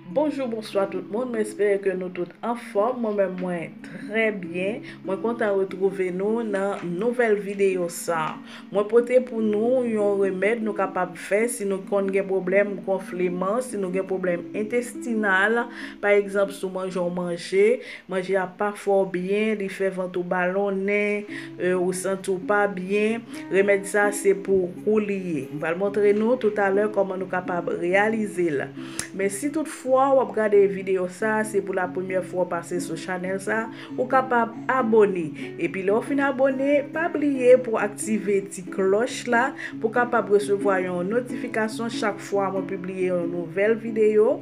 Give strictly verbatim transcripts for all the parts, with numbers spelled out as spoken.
Bonjou, bonswa tout moun, mwen espere ke nou tout anfòm. Mwen menm, mwen trè byen. Mwen kontan retwouve nou nan nouvèl videyo sa. Mwen pote pou nou yon remèd nou kapab fè si nou konn gen pwoblèm gonfleman, si nou gen pwoblèm entestinal. Pa egzanp, si w manje yon manje, manje a pa fè w byen, li fè vant ou balonnen, e, ou santi w pa byen, remèd sa se pou ou li ye. M pral montre nou toutalè kòman nou kapab reyalize l. Men si toutfwa w ap gade videyo sa, se pou la premyè fwa w pase sou chanèl sa, ou kapab abone. Epi lè w fin abone, pa bliye pou w aktive ti klòch la pou w kapab resevwa yon notifikasyon chak fwa mwen pibliye yon nouvèl videyo.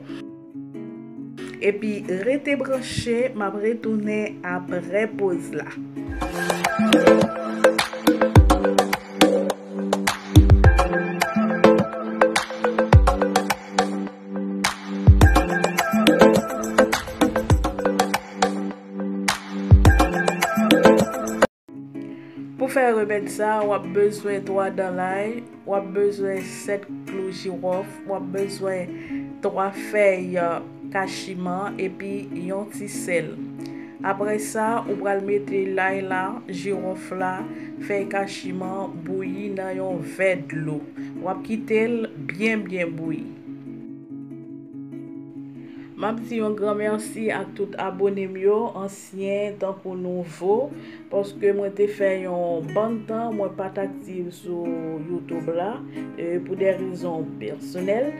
Epi rete branche, m ap retounen apre poz la. Pou fè remèd sa, w ap bezwen twa dan lay, w ap bezwen sèt klou jiwòf, w ap bezwen twa fèy kachiman epi yon ti sèl. Apre sa, ou pral mete lay la, jiwòf la, fèy kachiman bouyi nan yon vè dlo. W ap kite l byen, byen bouyi. M ap di yon gran mèsi ak tout abone m yo, ansyen tankou nouvo, paske mwen te fè yon bann tan mwen pa t aktif sou YouTube la, e, pou de rezon pèsonèl.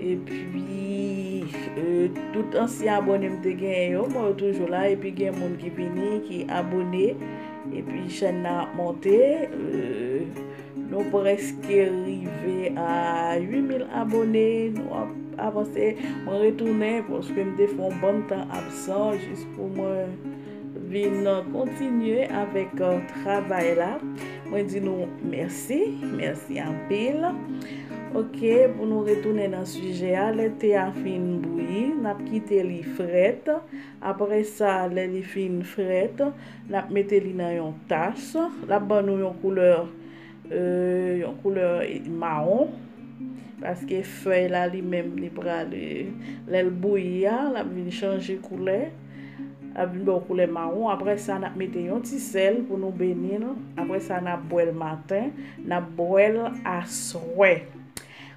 Epi, e, tout ansyen abone m te genyen yo, bon, yo toujou la, epi gen moun ki vini, ki abone, epi chèn nan ap monte, e, nou prèske rive a uit mil abone, nou ap avanse. Mwen retounen paske m te fè yon bann tan absan jis pou mwen vin kontinye avèk, e, travay la. Mwen di nou mèsi, mèsi anpil. Oke, pou nou retounen nan sijè a, lè te a fin bouyi, n ap kite li frèt. Apre sa, lè li fin frèt, n ap mete li nan yon tas. L ap ban nou yon koulè, e, yon koulè mawon. Paske fèy la li menm, li pral, e, lè l bouyi a, l ap vin chanje koulè. L ap vin ba w koulè mawon. Apre sa, n ap mete yon ti sèl pou nou beni l. Apre sa, n ap bwè l maten. N ap bwè l aswè.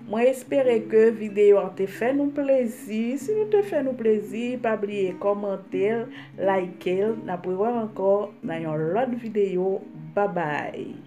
Mwen espere ke videyo a te fè nou plezi. Si nou te fè nou plezi, pa bliye kòmante l, like l. N ap rewè ankò nan yon lòt videyo. Babay!